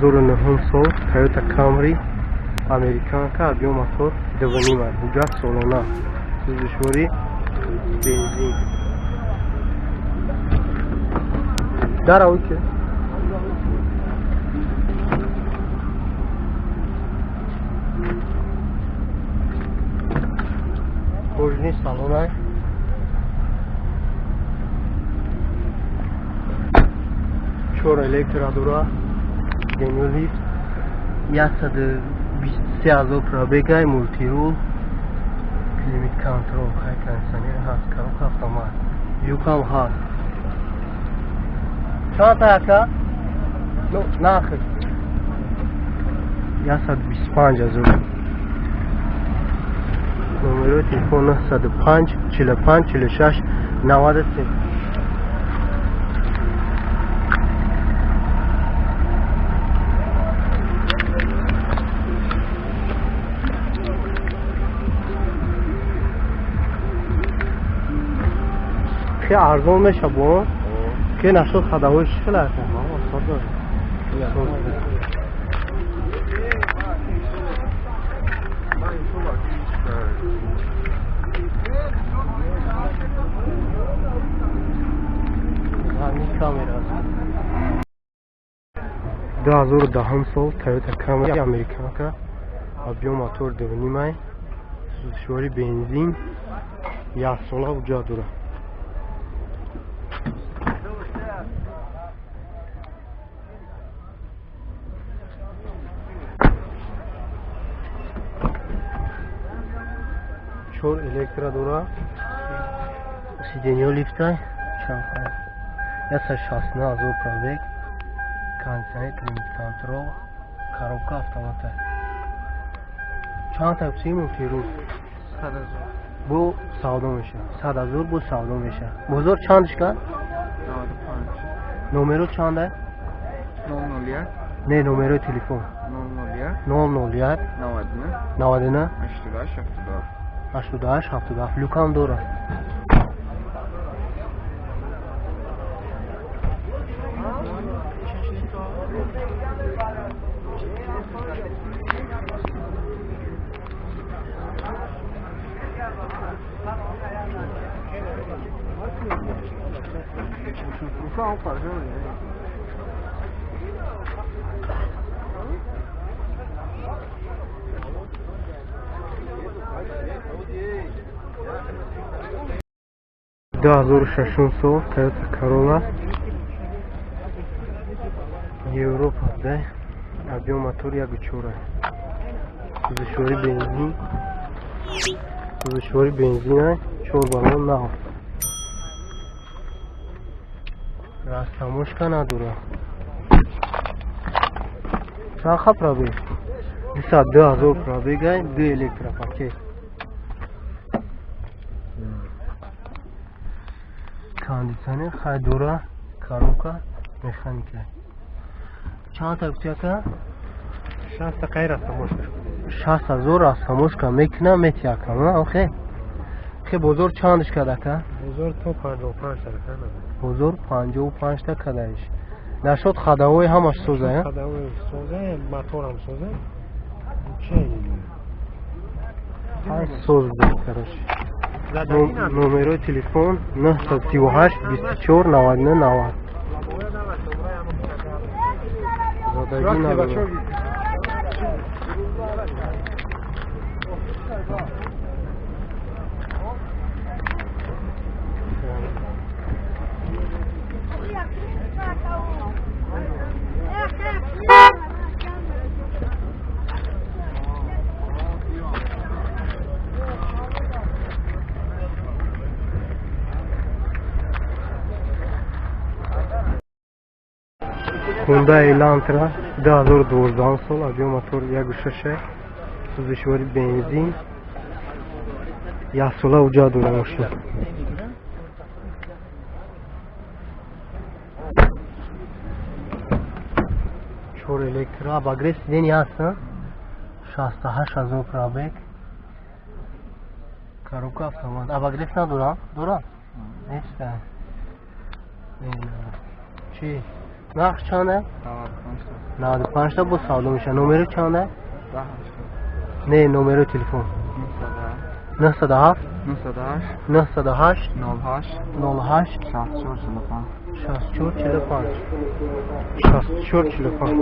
2009 сол Toyota Camry американка, объем мотор 2,5, ҳуҷҷат солона, сӯзишворӣ бензин. Дара уке. Кожаный салон. Чор электродура, генюлифт, 123 ҳазор пробегай, мультирул, климат контрол, хай кондиционер ҳаст, коробка автомат, люкам ҳаст. Чанд та ака? Ну, нархи 125 ҳазор. Номерои телефон 905 45 46 93. Хеле арзон меша бо ки нашуд хадавои чӣ хел аст? Камера аст. 2010 сол Toyota Camry американка, объем мотор 2,5, сӯзишворӣ бензин, як сола ҳуҷҷат дорад. Чор электро дора, сиденьё лифтай, чанд 169 ҳазор пробег, кондиционер, климат контрол, коробка автомата. Чанд такси мультирул? 100 ҳазор. Бо савдо мешавад. 100 ҳазор бо савдо мешавад. Бозор чандш кард? 95. Номеро чанд аст? 001. Не, номерои телефон. 001. 001 99. 99 88 77. 88 77. Люкам дорад. 2006 сол Toyota Corolla Европа да, объем мотор 1,4, сӯзишворӣ бензин, сӯзишворӣ бензина, 4 баллон нав. Растамошка надорад. Чанд ха пробег? 202 ҳазор пробегай, ду электропакет. Кондиционер хай дора, коробка механика. Чанд та гуфти ака? 60 та қайр растамошка. 60 ҳазор растамошка мекунам, мети ака, охе. Хе бозор чандш кард ака? Бозор то 55 та кана. Бозор 55 та кадаиш. Нашод хадавои ҳамаш соза, я? Хадавои соза, моторам соза. Че? Ҳай соз буд, короче. Номерои телефон 938 24 99 90. Задагӣ надорад. Hyundai Elantra 2012 сол, объем мотор 1,6, сӯзишворӣ бензин, як сола ҳуҷҷат дорад мошин. Чор электро, обогрев сиденья ҳаст, 68 ҳазор пробег, коробка автомат. Обогрев надорам? Дорам? Нест. Чи? Нарх чанда? 95 та бо савдо меша. Номеро чанда? Не, номеро телефон. 907 908 08 64 45 64 45.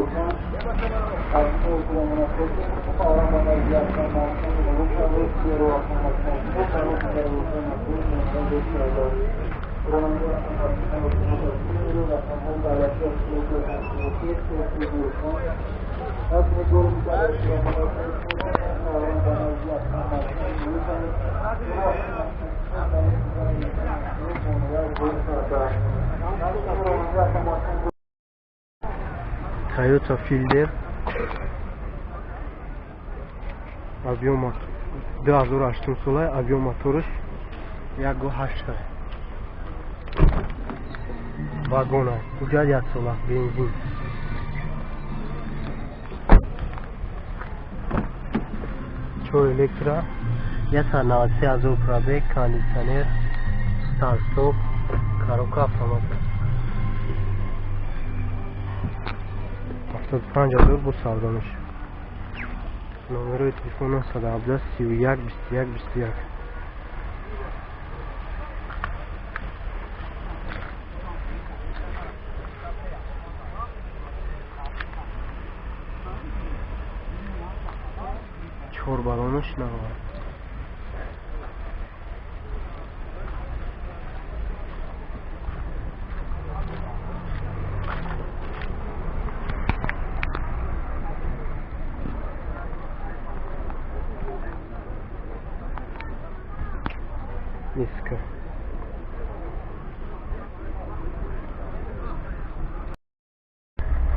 Toyota Fielder объем 2008 сола, объем моторш 1.8 вагона, уҷад 1 сола, бензин. Чор электро, 193 ҳазор пробег, кондитсионер, старт-стоп, коробка автомат. 75 ҳазор бо савдо мешавад. Номерои телефон 917 31 21 21. Чор балонаш навад. Низко.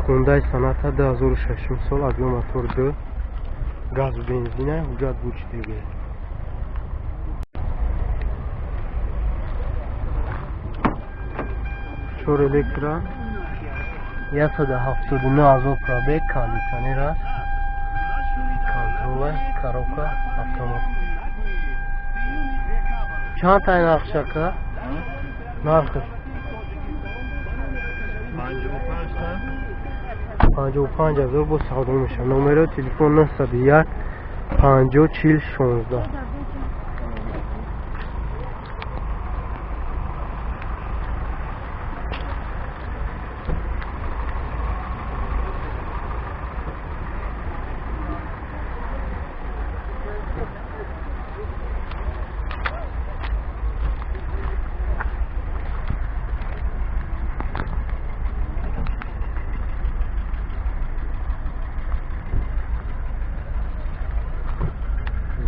Hyundai Sonata 2006 сол, объем мотор 2, газ бензина, ҳуҷҷат бучидиге. Чор электро, 179 ҳазор пробег, кондитсионер аст, контрола, коробка, автомат. Чанд тай нарх шака? Нархаш? 55 ҳазор бо савдо мешавад. Номерои телефон 901 50 40 16.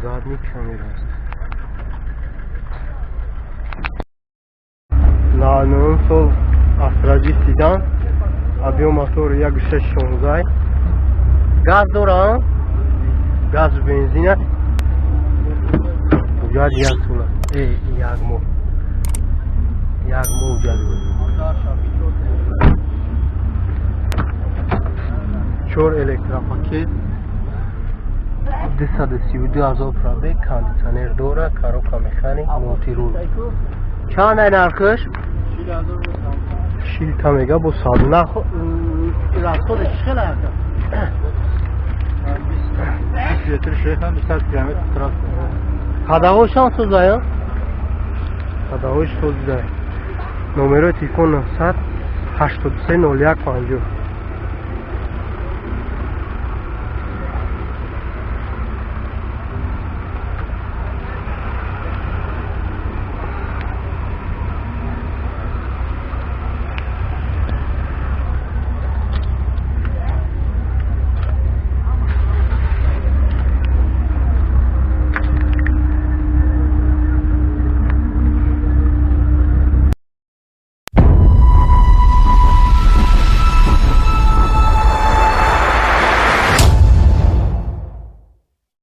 Задний камера аст. 99 сол Астраҷи седан, объем мотор 1.6 16. Газ дора, газу бензина. Ҳуҷҷат як сола, як моҳ. Як моҳ ҳуҷҷат. Чор электропакет, 232 ҳазор пробег, кондитсионер дора, коробка механик, мултирул. Чанд ай нархаш? 40 мега бо савдо. Нарх расходаш чӣ хел аст? 20 литр шехан 200 километр трасса. Ходовойшам созая? Ходовойш создай. Номерои телефон 983 01 50.